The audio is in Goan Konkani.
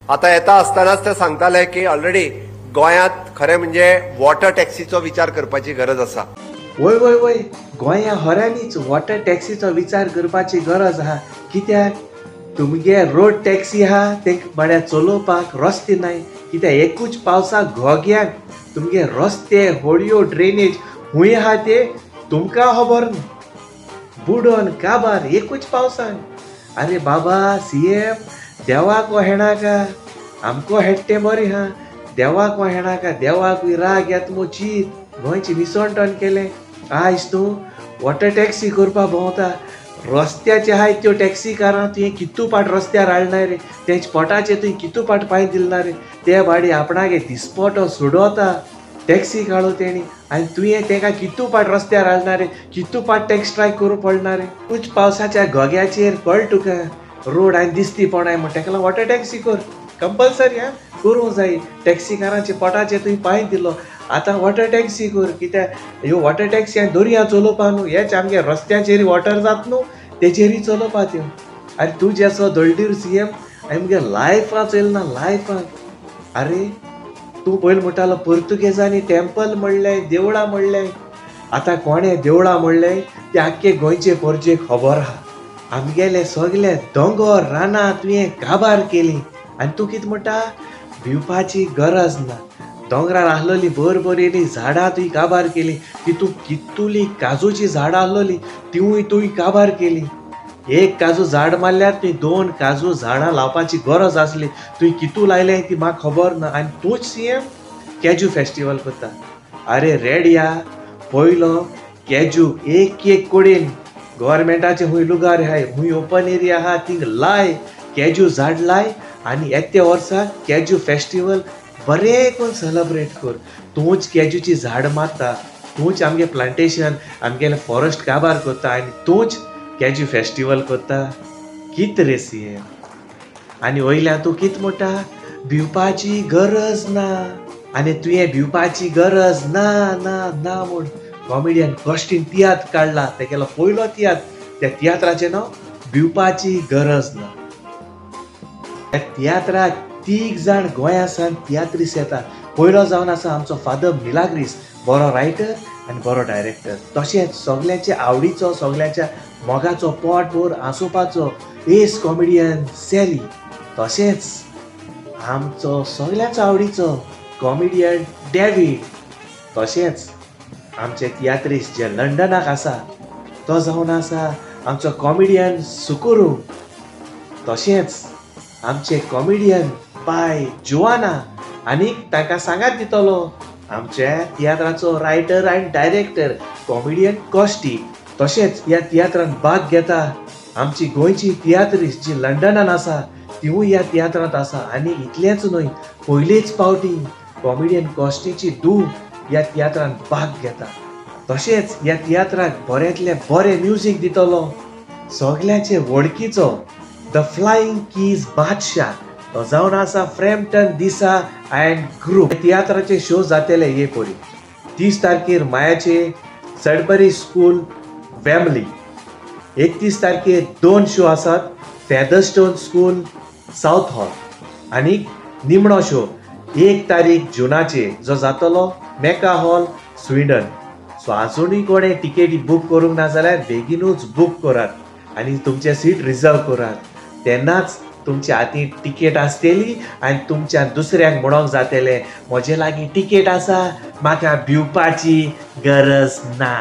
आतां येता आसतनाच ते सांगताले की ऑलरेडी गोंयांत खरें म्हणजे वॉटर टॅक्सीचो विचार करपाची गरज आसा. वय वय वय, गोंया खऱ्यांनीच वॉटर टॅक्सीचो विचार करपाची गरज आहा. कित्याक तुमगे रोड टॅक्सी आहा, ते बऱ्या चलोवपाक रस्ते नाय. कित्याक एकूच पावसाक घोग्याक तुमगे रस्ते, होडयो, ड्रेनेज खूंय आहा ते तुमकां खबर ना. बुडोन काबार एकूच पावसान. आरे बाबा सीएम, देवाक हेणाका, आमको हेडटें बरें आहा, देवाक हेणाका. देवाकूय राग येता मु. चीत गोंयचें विसणटण केलें. आयज तूं वॉटर टॅक्सी करपा भोंवता. रस्त्याचे आहाय त्यो टॅक्सी कारां तुवें कितू पाट रस्त्यार हाडना रे? तेंच पोटाचे तुवें कितू पाट पांय दिलना रे? ते बाडी आपणागे दिसपोटो सोडवता टॅक्सी काडू तेणी, आनी तुवें तेका कितू पाट रस्त्यार हाडना रे? कितू पाट टॅक्स स्ट्रायक करूंक पडना रे? उच पावसाच्या घोग्याचेर कळ तुका रोड आनी दिसती पडाय म्हण तेका लागून वॉटर टॅक्सी कर कंपल्सरी. आं, करूंक जाय. टॅक्सीकारांचे पोटाचे तुवें पांय दिलो, आतां वॉटर टॅक्सी कर. कित्याक ह्यो वॉटर टॅक्सी आनी दर्या चलोवपा न्हू, हेच आमगे रस्त्याचेर वॉटर जात न्हू, तेचेरूय चलोवपा त्यो. आरे, तूं जेसो दळडीर सीएम आनी मुगे लायफां चलना लायफां. आरे, तूं पयलीं म्हणटालो पुर्तुगेजांनी टेम्पल म्हणलें, देवळां म्हणलें. आतां कोणें देवळां म्हणलें ते आख्खे गोंयचे पोरजेक खबर आहा. आमगेले सगले दोंगर, रानां तुवें काबार केली आनी तूं कितें म्हणटा, भिवपाची गरज ना. दोंगरार आसलोली बरी बरी झाडां तुवें काबार केली. तितूंत कितुली काजूची झाडां आसलोली, तिवूय तुवें काबार केली. एक काजू झाड मारल्यार तुवें दोन काजू झाडां लावपाची गरज आसली. तुवें कितू लायलें ती म्हाका खबर ना. आनी तूंच सीएम केजू फेस्टिवल करता. आरे रेडया, पयलो केजू एक एक कडेन गव्हर्मेंटाचे खूंय लुगार आहाय, खूंय ओपन एरिया आहा, थिंग लाय, केजू झाड लाय आनी येत्या वर्सा केजू फेस्टिवल बरें करून सेलेब्रेट कर. तूंच केजूची झाड मारता, तूंच आमगे प्लांटेशन, आमगेले फॉरेस्ट काबार करता आनी तूंच केजू फेस्टिवल करता. कित रे सीएम? आनी वयल्यान तूं कित म्हणटा, भिवपाची गरज ना. आनी तुवें भिवपाची गरज ना ना ना म्हूण कॉमेडियन कॉस्टीन तियात्र काडला. तेगेलो पयलो तियात्र, त्या तियात्राचें नांव भिवपाची गरज ना. त्या तियात्राक तीग जाण गोंया सावन तियात्रीस येतात. पयलो जावन आसा आमचो फादर मिलाग्रीस, बरो रायटर आनी बरो डायरेक्टर. तशेंच सगल्यांचे आवडीचो, सगल्यांच्या मोगाचो, पोटभर हांसोवपाचो एस कॉमेडियन सॅली. तशेंच आमचो सगल्यांचो आवडीचो कॉमेडियन डॅवीड. तशेंच आमचे तियात्रीस जे लंडनाक आसा, तो जावन आसा आमचो कॉमेडियन सुकुरू. तशेंच आमचे कॉमेडियन बाय जुवाना आनी तांकां सांगात दितलो आमच्या तियात्राचो रायटर आनी डायरेक्टर कॉमेडियन कॉस्टी. तशेंच ह्या तियात्रान भाग घेता आमची गोंयची तियात्रिस्ट जी लंडनान आसा, तिवूय ह्या तियात्रांत आसा. आनी इतलेंच न्हय, पयलेच पावटी कॉमेडियन कॉस्टीची धूव ह्या तियात्रान भाग घेता. तशेंच ह्या तियात्राक बऱ्यांतलें बरें म्युजीक दितलो सगल्यांचे वळखीचो the flying keys बादशाह, तो जावन आसा फ्रेमटन दिसा अँड ग्रुप. तियात्राचे शो जातले हे परी: 30 तारखेर मायाचे सडबरी स्कूल, वेम्बली. 31 तारखेर दोन शो आसात, फेदरस्टोन स्कूल, सावथ हॉल. आनी निमणो शो 1 तारीख जुनाचे जो जातलो मेका हॉल, स्विंडन. सो आजुनूय कोणें टिकेटी बूक करूंक ना जाल्यार बेगीनूच बूक करात आनी तुमचें सीट रिजर्व करात. तेन्नाच तुमच्या हातीन टिकेट आसतली आनी तुमच्यान दुसऱ्यांक म्हणोंक जातलें, म्हजे लागीं टिकेट आसा, म्हाका भिवपाची गरज ना.